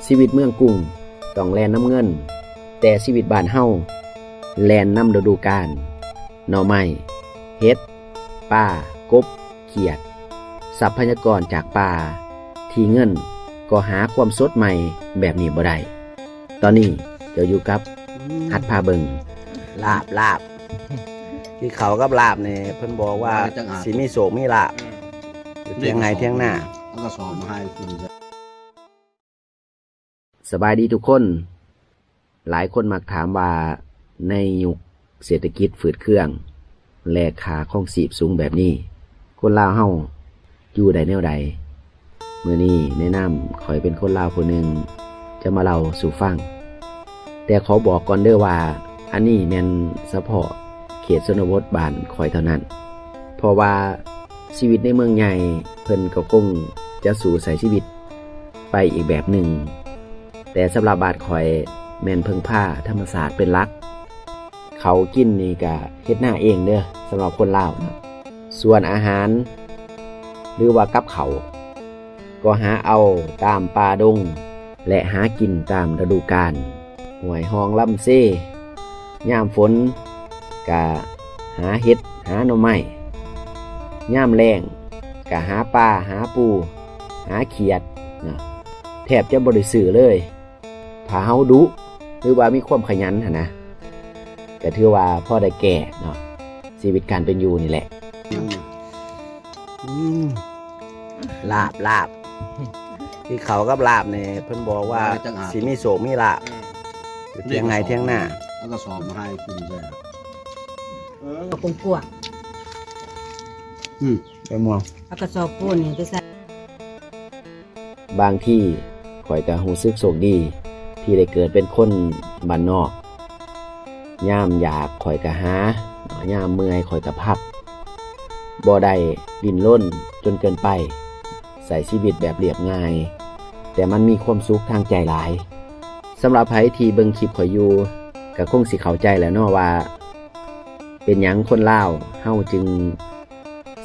ຊີວິດເມືອງກຸງຕ້ອງແລ່ນນຳເງິນ, ແຕ່ຊີວິດບ້ານເຮົາແລ່ນນຳລະດູການ. ໜໍ່ໄມ້, ເຫັດ, ປາ, ກົບ, ຂຽດ, ຊັບພະຍາກອນຈາກປ່າທີ່ເງິນກໍຫາຄວາມສົດໃໝ່ແບບນີ້ບໍ່ໄດ້. ຕອນນີ້ເຈົ້າຢູ່ກັບ ອືມ ຫັດພາເບິ່ງ. ລາບ ລາບ ກິນເຂົ້າກັບລາບນີ້ ເພິ່ນບອກວ່າ ວ່າຈັກຫາ ຊິມີໂຊກມີລາບ ອືມ ຢູ່ທຽງໄຮ່ທຽງນາ. ເອົາກະສອບມາໃຫ້ຂຶ້ນຊະ. ສະບາຍດີທຸກຄົນ. ຫຼາຍຄົນມັກຖາມວ່າ ໃນຍຸກເສດຖະກິດຝືດເຄືອງ ແລະ ຄ່າຄອງຊີບສູງແບບນີ້ ຄົນລາວເຮົາຢູ່ໄດ້ແນວໃດ? ມື້ນີ້ໃນນາມຂ້ອຍເປັນຄົນລາວຜູ້ໜຶ່ງ ຈະມາເລົ່າສູ່ຟັງ. ແຕ່ຂໍບອກກ່ອນເດີວ່າ ອັນນີ້ແມ່ນສະເພາະເຂດຊົນນະບົດບ້ານຂ້ອຍເທົ່ານັ້ນ, ເພາະວ່າຊີວິດໃນເມືອງໃຫຍ່ ເພິ່ນກໍຄົງຈະສູ້ໃຊ້ຊີວິດໄປອີກແບບໜຶ່ງ. ແຕ່ສຳລັບບ້ານຂ້ອຍແມ່ນເພິ່ງພາທຳມະຊາດເປັນຫຼັກ. ເຂົ້າກິນນີ້ກະເຮັດນາເອງເດີ ສຳລັບຄົນລາວນະ. ສ່ວນອາຫານ ຫຼືວ່າກັບເຂົ້າ ກໍຫາເອົາຕາມປ່າດົງ ແລະ ຫາກິນຕາມລະດູການ. ຫ້ວຍຮ່ອງລຳເຊ ຍາມຝົນກະຫາເຫັດ ຫາໜໍ່ໄມ້, ຍາມແລ້ງກະຫາປາ ຫາປູ ຫາຂຽດນະ, ແທບຈະບໍ່ໄດ້ຊື້ເລີຍ. ຖ້າເຮົາດຸ ຫຼືວ່າມີຄວາມຂະຫຍັນຫັ້ນນະ ກະຖືວ່າພໍໄດ້ແກ້ເນາະ ຊີວິດການເປັນຢູ່ນີ້ແຫຼະ. ອືມ ອືມ ລາບ ລາບ ກິນເຂົ້າກັບລາບນີ້ ເພິ່ນບອກວ່າ ວ່າຈັກຫາ ຊິມີໂຊກມີລາບ ອືມ ຢູ່ທຽງໄຮ່ທຽງນາ. ເອົາກະສອບມາໃຫ້ຂຶ້ນຊະ. ເອີ ກະປົງກວາງ ອືມ ໄປມ່ວງ ເອົາກະສອບປູນນີ້ໄປໃສ່. ບາງທີຂ້ອຍກໍຮູ້ສຶກໂຊກດີທີ່ໄດ້ເກີດເປັນຄົນບ້ານນອກ. ຍາມຢາກຂ້ອຍກໍຫາ, ຍາມເມື່ອຍຂ້ອຍກໍພັກ. ບໍ່ໄດ້ດີ້ນລົນຈົນເກີນໄປ, ໃຊ້ຊີວິດແບບລຽບງ່າຍ, ແຕ່ມັນມີຄວາມສຸກທາງໃຈຫຼາຍ. ສຳລັບໃຜທີ່ເບິ່ງຄລິບຂ້ອຍຢູ່ ກໍຄົງຊິເຂົ້າໃຈແລ້ວເນາະວ່າ ເປັນຫຍັງຄົນລາວເຮົາຈຶ່ງ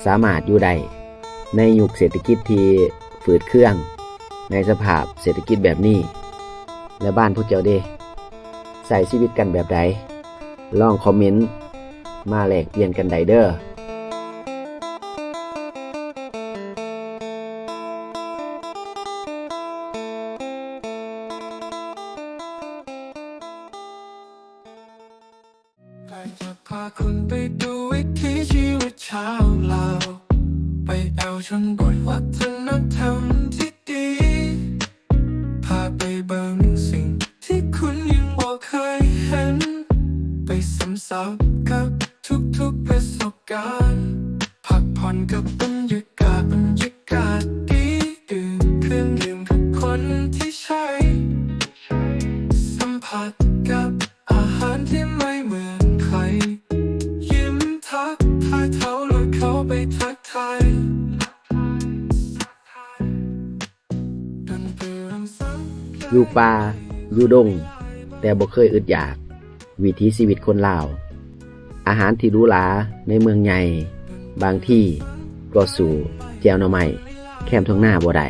ສາມາດຢູ່ໄດ້ໃນຍຸກເສດຖະກິດທີ່ຝືດເຄືອງ, ໃນສະພາບເສດຖະກິດແບບນີ້. ແລະ ບ້ານພວກເຈົ້າເດ ໃຊ້ຊີວິດກັນແບບໃດ? ລອງຄອມເມັນມາແລກປ່ຽນກັນໄດ້ເດີ. ຂ້ອຍຈະພາຄຸນໄປດູວິຖີຊີວິດຊາວລາວ, ໄປແອວຊົນບົດວັດທະນະທຳທີ່ດີ, ພາໄປເບິ່ງສິ່ງທີ່ຄຸນຍັງບໍ່ເຄີຍເຫັນ, ໄປຊຶມຊັບກັບທຸກໆປະສົບການ, ພັກຜ່ອນກັບບັນຍາກາດ, ບັນຍາກາດດີ, ດື່ມເຄື່ອງດື່ມກັບຄົນທີ່ໃຊ້, ສຳຜັດກັບ ອາຫານທີ່ໄມ່ເໝືອນໃຜ, ຍິ້ມທັກທາຍເຖົ້າ ແລ້ວເຂົ້າໄປທັກທາຍ. ຢູ່ປ່າຢູ່ດົງ ແຕ່ບໍ່ເຄີຍອຶດຢາກ, ວິຖີຊີວິດຄົນລາວ. ອາຫານທີ່ຫຼູຫຼາໃນເມືອງໃຫຍ່ ບາງທີກໍສູ້ແຈ່ວໜໍ່ໄມ້ແຄມທົ່ງນາບໍ່ໄດ້.